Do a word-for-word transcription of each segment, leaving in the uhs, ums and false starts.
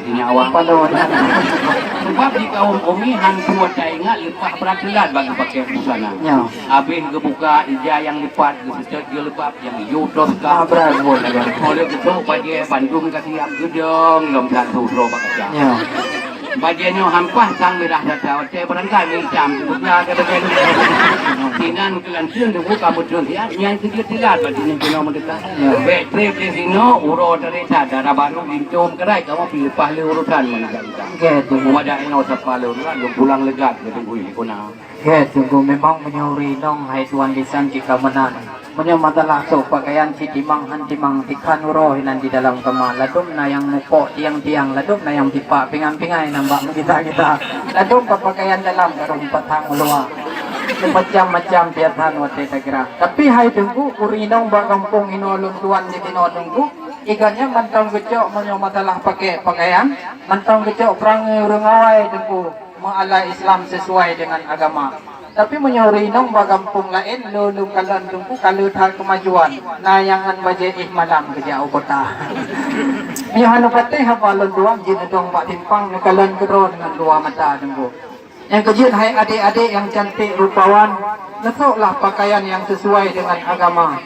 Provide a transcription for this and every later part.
Di nyawa. Padahai. Sebab di kaum Umi hantu taingat leupah beurangkalat bagi pakai busana. Ya. Habis geubuka ija nyang lipat, geuseutôt jilbab nyang ijo troh ka. Ah, berat buat lagi. Oleh itu bajée bandum ka siap geudong lom satu droe bak kaca. Ya. Bajée nyoe hampah sang mirah data watée beurangkat meutam dibuka ke bagian. Sinan keulanteun dibuka beutôi siap nyang keujeuet tilat bak sini keunoe meudekat. Ya. Bèk trép di sinoe uroe tadi that dara barô linto meukeurah kamoe pih leupah lé urusan meuninggai. Oke, Teungku. Umat dak inoe sapa lôn, lôn pulang leugat keu Teungku Iskuna. Oke, Teungku, memang meunyoe ureueng inong hai tuan bisan jika meunan. Meunyoe masalah sôk pakaian cit timang han timang tikhan uroe inan di dalam kama. Ladôm na nyang mupok tiang-tiang, ladôm na nyang tipak pingan-pingai nyan bak meugita-gita. Ladôm bak pakaian dalam karong patang u luwa. Macam-macam piatan watée tageura. Tapi hai Teungku, ureueng inong bak gampông inoe lôn tuan di sinoe Teungku, iga nyan mantong geucok meunyoe masalah pakai pakaian, mantong geucok peurangui ureueng awai Teungku, meuala Islam sesuai dengan agama. Tapi meunyoe ureueng inong bak gampông laén, lôn lôn kalon Teungku ka le that keumajuan, na nyang ngon bajée éh malam geujak u kota. Nyoe hana patéh haba lôn tuan jeuet neudong bak timpang neukalon keudroe deungon dua mata Teungku. Nyang keujeuet hai adék-adék nyang cantik rupawan, neusôklah pakaian nyang sesuai deungon agama.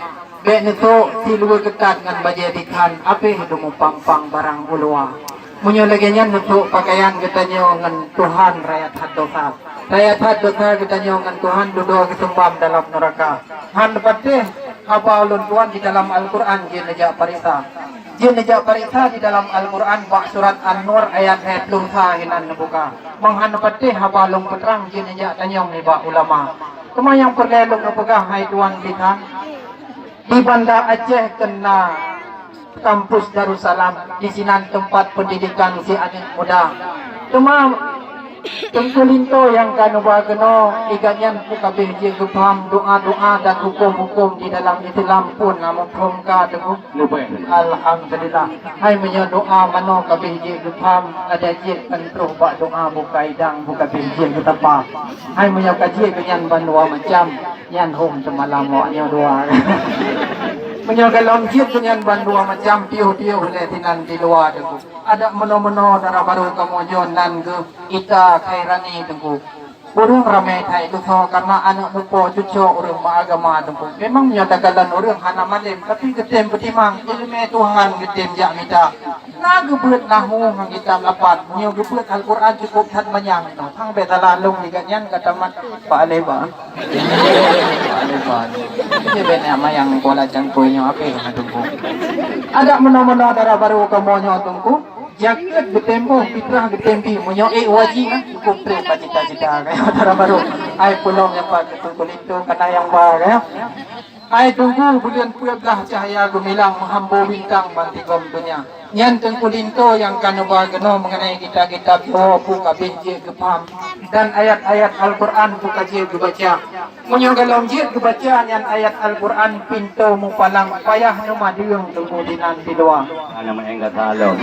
Bèk neusôk siluweue keutat ngon bajée dikhan, abéh teumupang-pang barang u luwa. Meunyoe lagée nyan neusôk pakaian geutanyoe ngon Tuhan raya that dosa. Raya that dosa geutanyoe ngon Tuhan dudoe geusumbam dalam neuraka. Han patéh haba ulôn tuan di dalam Al-Qur'an jeuet neujak pareksa. Jeuet neujak pareksa di dalam Al-Qur'an bak surat An-Nur ayat lhèe ploh sa hinan neubuka. Meuhan patéh haba lôn peutrang jeuet neujak tanyong nibak ulama. Teuma nyang peureulèe lôn neupeugah hai tuan bisan, di Banda Aceh keuna kampus Darussalam, di sinan teumpat peundidikan si aneuk muda. Teuma Teungku Linto nyang ka neuba keunoe, iga nyan peue ka abéh jeuet geupham doa-doa dan huköm-huköm di dalam Islam pun na muphom ka Teungku. Leubeh. Alhamdulillah. Hai meunyoe doa manoe ka abéh jeuet geupham, adak jeuet kan troh bak doa buka idang, buka abéh jeuet geutapa. Hai meunyoe ka jeuet keu nyan bandua macam, nyan hom teumalam awak nyoe dua. Meunyoe golom jeuet keu nyan bandua macam, piôh-piôh lé sinan di luwa Teungku. Adak meunoe-meunoe dara barô kamoe nyoe nan geuh Ita Khairani Teungku. Ureueng ramé that i Tusoe karna aneuk mupo cucoe ureueng meuagama Teungku. Memang meunyoe takalon ureueng hana malém, tapi geutem peutimang, ileumèe Tuhan geutem jak mita. Na geubeuet nahu ngon kitab lapan, meunyoe geubeuet Al-Qur'an cukôp that manyang inoe. Hang bèk salah lôn di gobnyan ka tamat Pak Aleba. Pak Aleba. Jadi bèk nak mayang bola cangkôi nyoe apé ngon Teungku. Adak meunoe-meunoe dara barô kamoe nyoe Teungku. Jakeuet geutem boh, fitrah geutem bi, meunyoe ék wajéb, cukôp trép bak cita-cita, kaya dara barô. Hai peulom nyang pat keu Teungku Linto, kana nyang ba, kaya. Hai Teungku, buleuen peuet blah cahya geumilang meuhambo bintang bansigom donya. Nyan Teungku Linto nyang ka neuba keunoe meungenai kitab-kitab Jawoe peue ka abéh jeuet geupham dan ayat-ayat Al-Qur'an peue ka jeuet geubaca. Meunyoe golom jeuet geubaca nyan ayat Al-Qur'an, pintoe mupalang, payah neumadeueng Teungku dinan di luwa. Hana meu'en gata lom.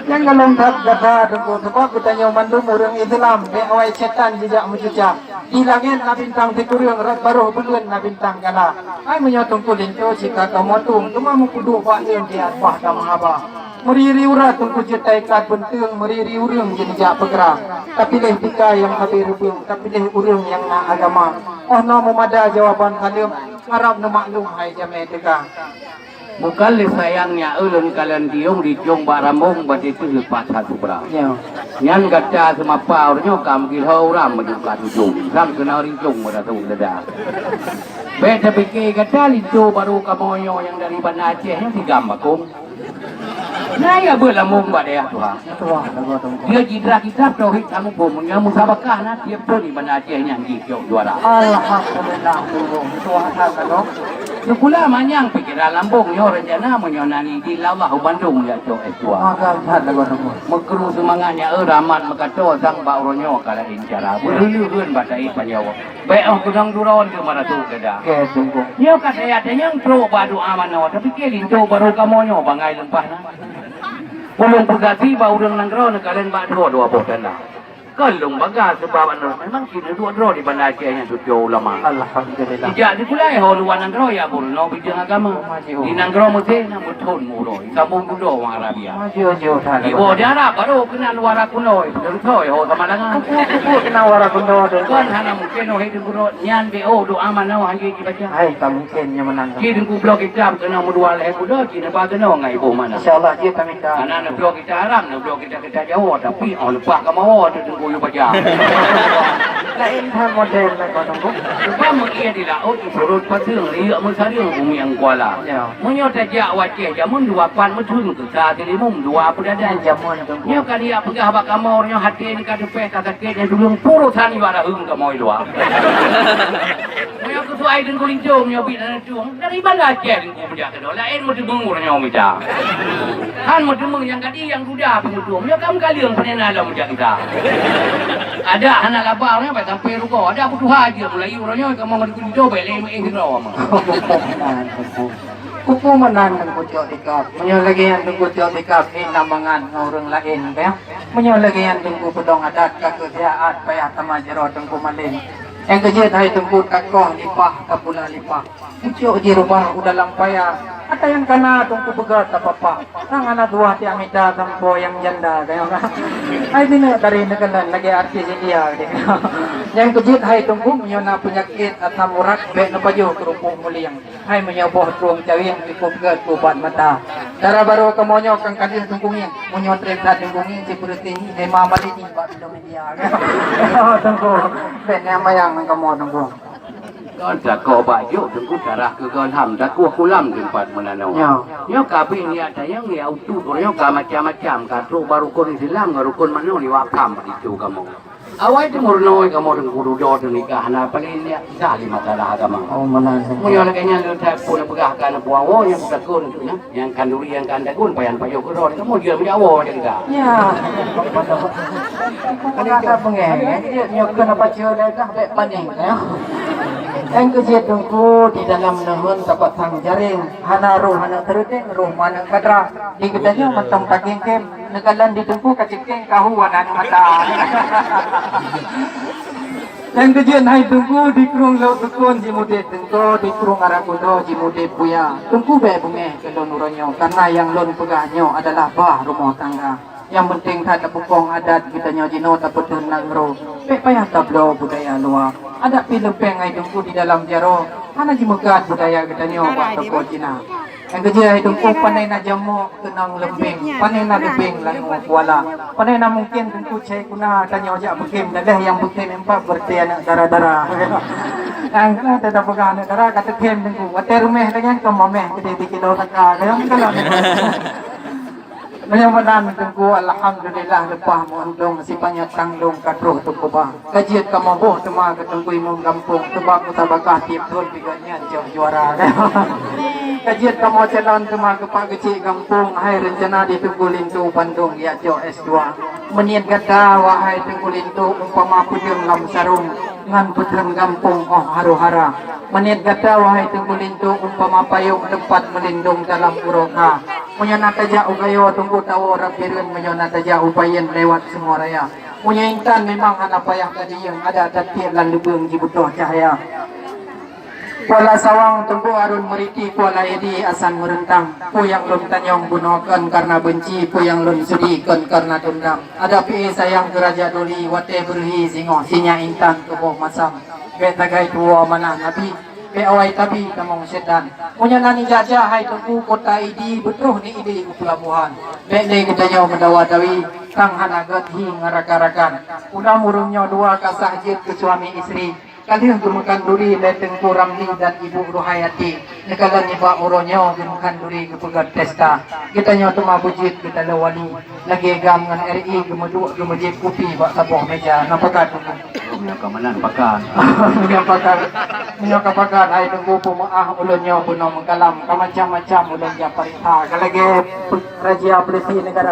Nyang golom that gata Teungku, sabab geutanyoe mandum ureueng Islam, bèk awai syetan jijak meucuca. Di langèt na bintang sikureueng, rot baroh buleuen na bintang gala. Hai meunyoe Teungku Linto cit ka kamoe tueng, teuma meupeuduek bak lôn di ateueh bah ka meuhaba. Meuriri urat Teungku jeuet taikat beunteueng, meuriri ureueng jeuet jak peugra. Tapiléh tika nyang habéh reubeueng, tapiléh ureueng nyang na agama. Oh noe meumada jawaban saleuem, harab neumaklum hai jamèe teuka. Bukan lé sayang nyak ulôn kalon diông dicong bak rambong bak diteuh leupah that subra. Ya. Nyan gata seumapa uroe nyoe ka meugiloe uram meunyoe ka tujong, sang keunoe rincong meurasong dada. Bèk tapike gata linto barô kamoe nyoe nyang dari Banda Aceh nyoe sigam bakong. Na ya beuet lamong bak dayah tuha. Tuha, lagoe Teungku. Dia jidrah kitab tauhid kamoe pun nyang musabakah na tiep thon di Banda Aceh nyan jicok juara. Alhamdulillah, Teungku. Tuha that lagoe. Sikula manyang pikeran lambong nyoe rencana meunyoe na nidin Allah u Bandung ya cok S dua. Maka that lagoe Teungku. Meukru seumangat nyan, eh, rahmat meukato sang bak uroe nyoe ka laén cara. Beureuleuen bak taék panjawa. Bèk oh keunong duron keu meurasuk dada. Oke, Teungku. Nyoe ka saya tanyong trok bak doa manoe, tapi keu linto barô kamoe nyoe bangai leumpah na. Ulôn peugah si bak ureueng nanggroe neukalon bak droe dua boh tanda. Kon lôn bangga seubab aneuk memang cit neuduek droe di Banda Aceh nyan cucoe ulama. Alhamdulillah. Sijak digulai ho luwa nanggroe ya bunoe bidang agama. Maju. Di nanggroe Mesir na meuthon uroe, sambong dudoe wang Arabia. Maju, maju, dah. Iboh di Arab baru keunan wara kunoe, beutôi ho sama dengan. Kupu, kupu keunan wara kunoe tu. Kon hana mungkin oh hidup buruk nyan be oh doa manoe hana jibaca. Hai, tak mungkin nyan menang. Cit Teungku bloe kitab keunoe meudua lhèe kuda, cit neuba keunoe ngon iboh mana. Insya Allah, jih kami tak. Hana neubloe kitab Arab, neubloe kitab Kita Jawa, tapi oh leupah kamoe woe teungku yue paja. Laén that model lakoe teungku. Sebab meuie di laôt, di purut padeueng, riyeuk meusareueng bumi nyang kuala. Ya. Meunyoe tajak u Aceh jameun dua pat meutheun keu sa silimum dua peudada. Jameun teungku. Nyoe ka liak peugah bak kamoe nyoe hati nyoe ka teupeh ka sakét nyoe dulung purusan yue araheueng kamoe luwa. Meunyoe keu suai teungku linto nyoe bit na Dari Banda Aceh teungku meujak keudroe, laén meuteumé uroe nyoe mita. Han meuteumé nyang gadi nyang guda peungutung. Nyoe ka meukaleueng panena lom meujak kita. Adak hana laba uroe nyoe, sampai rugoe. Adak butuh hajeut, mulai uroe nyoe kamoe ngon teungku linto, bèk lé meuéh sidroe mah. Kupu meunan teungku cok dikap. Meunyoe lagèe nyan teungku cok dikap, ék na mangat ngon ureueng laén, ka? Meunyoe lagèe nyan teungku peudong adat, ka keu siat payah tamah jaroe teungku malém. Nyang keujeuet hai teungku takoh lipah, tapula lipah. Pucok jih rubah u dalam paya. Ata nyang kana teungku peugah tapapa. Nang hana tuah tiak mita sampoe nyang janda kayong. Hai sineuk dari neukalon lagèe artis India deh. Nyang keujeuet hai teungku meunyoe na peunyakét asam urat bèk neupajoh keurumpok mulieng. Hai meunyoe boh trueng cawéng cukup gèt ubat mata. Dara barô kamoe nyoe kan ka deuh teungku ngieng. Meunyoe trép that teungku ngieng sipeureuti ngieng hema mali ngieng bak bidong India. Teungku, bèk neumayang ngon kamoe teungku. Kon takoh bak jok teungku tarah keu gohlham takoh kulam teumpat meunanoe. Ya. Nyoe ka bri niat tayang ya utup nyoe ka macam-macam ka trok bak rukon Islam ngon rukon manoe liwat pham itu kamoe. Awai teumeurunoe kamoe teungku dudoe teunikah hana paléng niat kisah lé masalah agama. Oh, meunan. Meunyoe lagèe nyan lôn that pun peugah ka aneuk buah woe nyang takon tu nyan. Nyang khanduri nyang ka tagun payan pajoh keudroe kamoe jeuet meujak woe jak kita. Ya. Kata beungèh, nyoe keuneuk baca lé dah bèk panéh, ya. Nyang keujeuet teungku di dalam neuheun tapasang jaréng, hana roh hana teureudeng, roh manök kadra. Di geutanyoe mantong takéng-kéng, neukalon di teungku ka ceukéng kahu hana mata. Nyang keujeuet hai teungku di krueng Lhoksukon jimudép teungku, di krueng Arakundo jimudép buya. Teungku bèk beungèh keu lôn uroe nyoe, kareuna nyang lôn peugah nyoe adalah bah rumoh tangga. Nyang peunteng that tapeuphon adat geutanyoe jinoe tapeutheun nanggroe. Bèk payah tabloe budaya luwa. Adat pih leupeng hai teungku di dalam jaroe, hana jimeukat budaya geutanyoe bak toko Cina. Nyang keujeuet hai teungku, panè na jamok keunong leumbeng, panè na leumbeng langue kuala, panè na mungken teungku cai kuna tanyoe jak beukem, daleh nyang beukem empat berarti aneuk dara-dara. Nyang kana teuda peugah aneuk dara ka teukem teungku, watèe ruméh lagèe nyan ka mamèh keudéh di kilo saka, ka nyang kana. Meunyoe meunan teungku, alhamdulillah leupah meuuntông sipanyang tanglông ka troh teungku bah. Ka jeuet kamoe boh teuma keu teungku imum gampông, teuma musabakah tiep thôn piga nyan jeuet juara. Ka jeuet kamoe calon teuma keu pak keuchik gampông, hai reuncana di teungku linto Bandung jak cok S dua. Meuniet gata wahai teungku linto umpama peudeueng lam sarông ngon peutheun gampông 'oh haru-hara. Meuniet gata wahai teungku linto umpama payông teumpat meulindông dalam uroe kha. Meunyoe na tajak u Gayo teungku tawoe rab Bireuen, meunyoe na tajak u Payen lewat Sungai Raya. Meunyoe intan memang hana payah ka jiyeueng, adak that tiep lam leubeueng jibeutoh cahya. Kuala Sawang teungku Harun Meuriti, Kuala Idi Hasan Meureuntang. Peue nyang lôn tanyong bunoe kon kareuna beunci, peue nyang lôn seudi kon kareuna deundam. Adak pih sayang keu Raja Duli watèe beureuhi singoh, sinyak intan tuboh masam. Bèk tagai tuwoe manah Nabi. Peuawai tabi tamong seutan. Meunyoe na nijak-jak hai teungku kota Idi, beutroh ni Idi u peulabohan. Bèk lé geutanyoe meudawa-dawi, tang hana gèt hi ngon rakan-rakan. Ulam ureueng nyoe dua ka sah jeuet keu suami istri. Ka lheueh geumeukan duri lé Teungku Ramli dan Ibu Ruhayati. Neukalon nibak uroe nyoe geumeukan duri geupeugèt pesta. Geutanyoe teuma beujeuet keu taloe wali. Lagèe GAM ngon R I geumeuduek geumeujieb kupi bak saboh mèja. Na pakat Teungku? Meunyoe ka meunan pakat. Meunyoe pakat. Meunyoe ka pakat, hai Teungku, peumeu'ah ulôn nyoe bunoe meukalam. Ka macam-macam ulôn jak pareksa. Ka lagèe pe-, razia polisi negara.